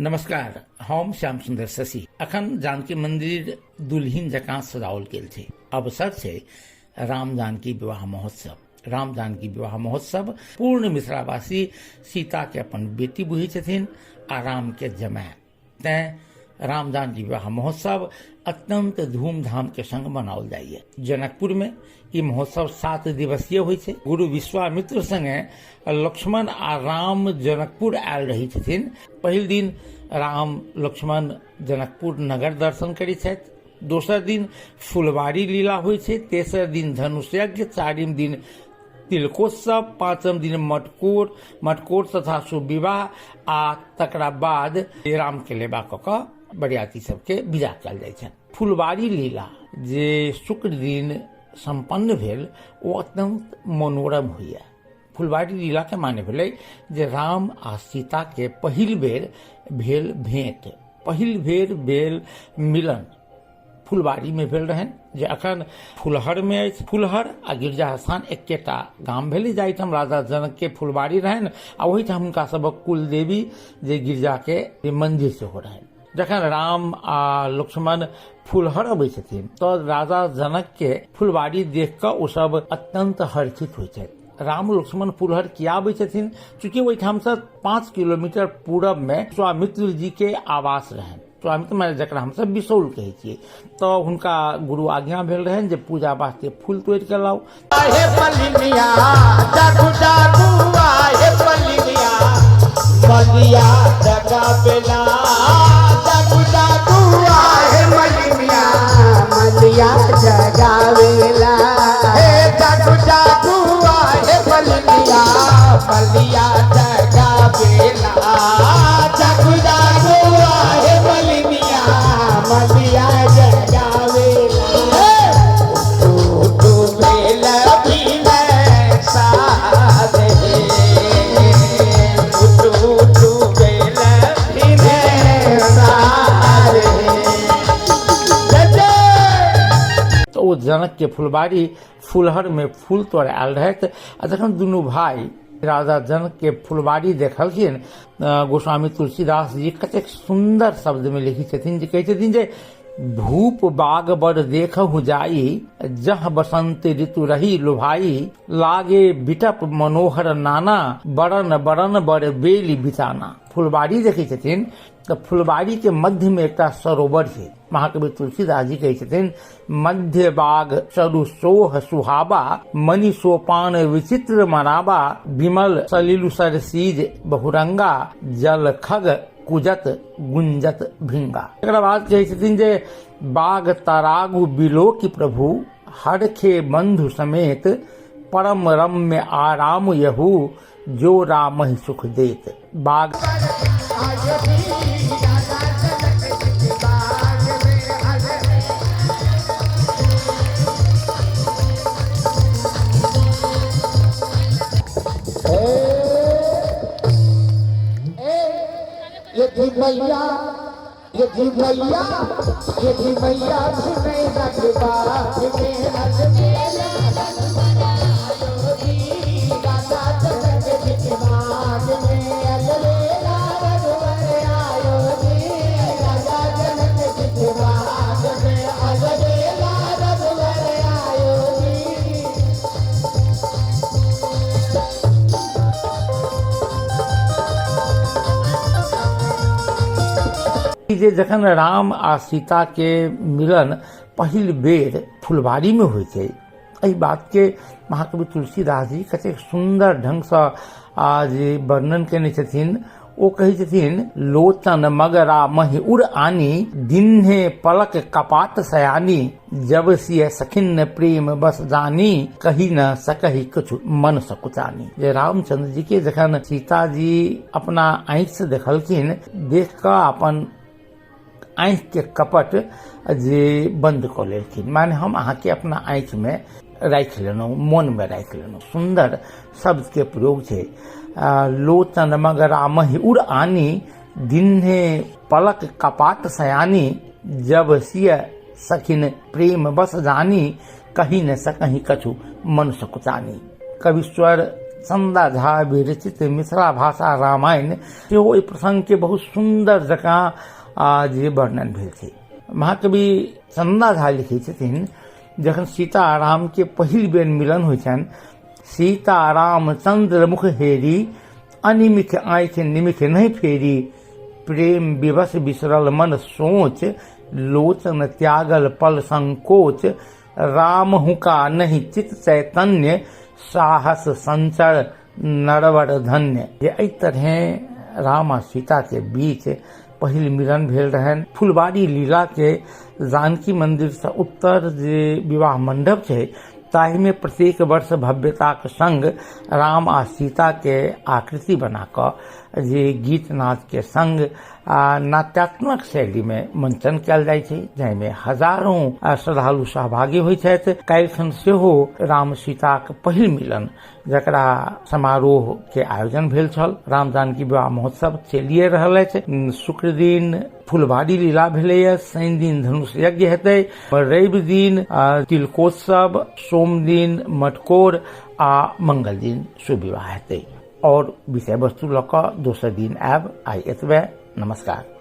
नमस्कार, हम श्याम सुंदर शशि। अखन जानकी मंदिर दुल्हिन जकाँ सजाओल गेल छै। अवसर छै राम जानकी विवाह महोत्सव। राम जानकी विवाह महोत्सव पूर्ण मिथिलावासी सीता के अपन बेटी बुझै छथिन आ राम के जमाय, तैं राम जानकी विवाह महोत्सव अत्यंत धूमधाम के संग मनाओल जाइए। जनकपुर में ई महोत्सव 7 दिवसीय होइ छै। गुरु विश्वामित्र संगे लक्ष्मण आ राम जनकपुर आयल रहै छथिन। पहिल दिन राम लक्ष्मण जनकपुर नगर दर्शन करै छथि, दोसर दिन फुलवारी लीला होइ छै, तेसर दिन धनुष यज्ञ, चारिम दिन तिलकोत्सव, पाँचम दिन मटकोर मटकोर तथा शुभ विवाह आ तकरा बाद राम के लेबा कऽ कऽ बरियाती सबके विदा कयल जाइ छनि। फुलवारी लीला जे शुक्र दिन सम्पन्न भेल ओ अत्यंत मनोरम होइए। फुलवारी लीला के माने भेलै जे राम आ सीता के पहिल बेर भेल भेंट, पहिल बेर भेल मिलन फुलवारी में भेल रहनि, जे अखन फुलहर में अछि। फुलहर आ गिरजा स्थान एकेटा गाम भेलै, जाहिठाम राजा जनक के फुलवारी रहनि आ ओहिठाम हुनका सबक कुलदेवी जे गिरजा के मंदिर सेहो रहनि। जखन राम आ लक्ष्मण फुलहर अबै छथिन तऽ राजा जनक के फुलवारी देख कऽ ओ सब अत्यंत हर्षित होइ छथि। राम लक्ष्मण फुलहर किया अबै छथिन? चूँकि ओहिठामसँ 5 किलोमीटर पूरब में विश्वामित्र जी के आवास रहनि। स्वामित्र माने जकरा हमसब बिसौल कहै छियै, तऽ हुनका गुरु आज्ञा भेल रहनि जे पूजा वास्ते फूल तोड़ि कऽ लाउ। आहे पलिनिया जागू जागू आहे पलिनिया मलिया जगा बेला जागू जागू आहे मलिनिया मलिया जगावेला हे जागू जागू आहे मलिनिया मलिया जगा बेला जागू जागू आहे मलिनिया मलिया जगावेला हे तू बेल भी साधे तू बेल भी साधे तऽ ओ जनक के फुलबाड़ी फुलहर में फूल तोड़ आयल रहथि आ जखन दुनू भाई राजा जनक के फुलबाड़ी देखलखिन, गोस्वामी तुलसीदास जी कतेक सुंदर शब्द में लिखी छथिन जे कहै छथिन जे भूप बाग बड़ देखहु जाई, जह बसंत ऋतु रही लुभाई, लागे बिटप मनोहर नाना, बरन बरन बड़ बेली बिताना। फुलबाड़ी देखै छथिन तऽ फुलबाड़ी के मध्य में एकटा सरोवर छै। महाकवि तुलसीदास जी कहै छथिन मध्य बाग चरु सोह सुहावा, मणि सोपान विचित्र मनावा, विमल सलिलु सरसीज बहुरंगा, जल खग कुजत गुंजत भिंगा। एकरा बाद कहै छथिन जे बाग तरागु बिलोकी प्रभु, हरखे बंधु समेत, परम रम्य आराम यहू, जो राम ही सुख देत। बाग ये थी मैया, ये थी मैया, ये थी मैया सुने रघुबाग में अलबेला राजा जनक जी के बाग में अलबेला रघुवर आयो जी, राजा जनक जी के बाग में अलबेला रघुवर आयो जी। जे जखन राम आ सीता के मिलन पहिल बेर फुलबाड़ी में होइ छै, एहि बात के महाकवि तुलसीदास जी कतेक सुंदर ढंग सँ जे वर्णन केने छथिन। ओ कहै छथिन लोचन मगरा महि उड़ आनी, दिन्हे पलक कपाट सयानी, जब सिय सखिन प्रेम बस जानी, कही न सकही किछु मन सकुचानी। जे रामचंद्र जी के जखन सीता जी अपना आँखि से देखलखिन, देख कऽ अपन आँखि के कपट जे बंद कऽ लेलखिन, माने हम अहाँके अपना आँखि में राखि लेलहुँ, मन में राखि लेलहुँ। सुंदर शब्द के प्रयोग छै। लोचन मगरा महि उड़ आनी, दिन्हे पलक कपाट सयानी, जब सिय सखिन प्रेम बस जानी, कही न सकही कछु मन सकुचानी। कविश्वर चन्दा झा विरचित मिथिला भाषा रामायण सेहो एहि प्रसंगके बहुत सुन्दर जकाँ जे वर्णन भेल छै। महाकवि चन्दा झा लिखै छथिन, जखन सीता रामके पहिल बेर मिलन होइ छनि, सीता राम चंद्र मुख हेरी, अनिमिख आँखि निमिख नहि फेरी, प्रेम विवश बिसरल मन सोच, लोचन त्यागल पल संकोच, राम हुका नहि चित चैतन्य, साहस संचर नरवर धन्य। जे एहि तरहें राम आ सीता के बीच पहिल मिलन भेल रहनि। फुलबाड़ी लीला के जानकी मंदिर से उत्तर जे विवाह मंडप छै ताहिमे प्रत्येक वर्ष भव्यताक संग राम आ सीता के आकृति बना कऽ जे गीत नाद के संग आ नाट्यात्मक शैली में मंचन कयल जाइ छै, जाहिमे हजारों श्रद्धालु सहभागी होइ छथि। काल्हिखन सेहो राम सीताक पहिल मिलन जकरा समारोह के आयोजन भेल छल, राम जानकी विवाह महोत्सव चलिए रहल अछि। शुक्र दिन फुलबाड़ी लीला भेलैए, शनि दिन धनुष यज्ञ हेतै, रवि दिन तिलकोत्सव, सोम दिन मटकोर आ मंगल दिन सुविवाह हेतै। और विषय वस्तु लऽ कऽ दोसर दिन आयब। आइ एतबे, नमस्कार।